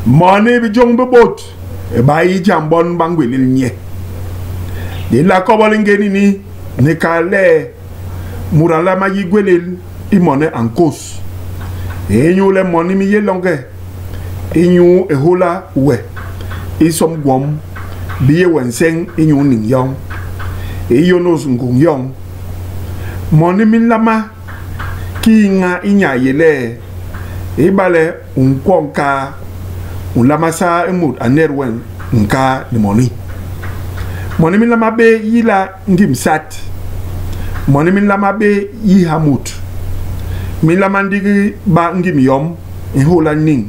Moni bijôñ bi bôt ba yi jam bon ba ngwélél nye. Di nla kobol i ngén ini ni kal le mut a nlama yi gwélél i moni a nkôs. Inyule moni mi yé longe inyu i hôla we i somb gwom bi yé we nseñ inyu niñ yoñ, i yônôs ngôñ yoñ. Moni mi nlama ki yiña i nya yé le, ibale u nkwo nkaa, u nlama saa i mut a net we nkaa ni moni. Moni mi nlama bé yila ngim sat. Moni mi nlama bé yiha mut. Mi nlama ndigi ba ngim yom i nhôla niñ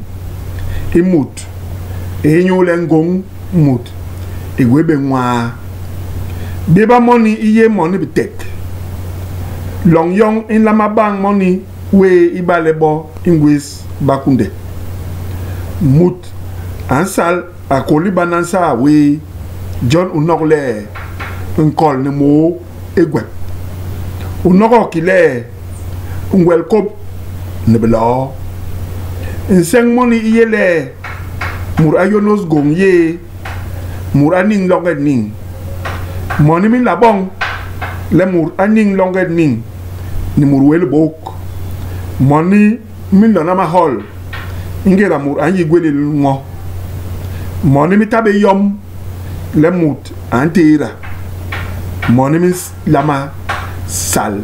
i mut inyule ngôñ mut i gwé bé nwaa. Béba moni i yé moni bitek. Loñ yoñ i nlama bañ moni wéé ibale bo i ngwés ba kunde. Mut a nsal a kôli bana nsaa wéé. Jon u nok le nkol ni môô i gwep. U nogok ki le ngwel kôp ni bilôô. Nseñ moni i yé le mut a yônôs ngôñ yéé, mut a niñ longe niñ. Moni mi nla boñ le mut a niñ longe niñ ni mut wé libôk. Moni mi nlona mahol ingéda mut a nyi gwélél nwo. Moni mi ta bé yom le mut a ntééda. Moni mi nlama sal.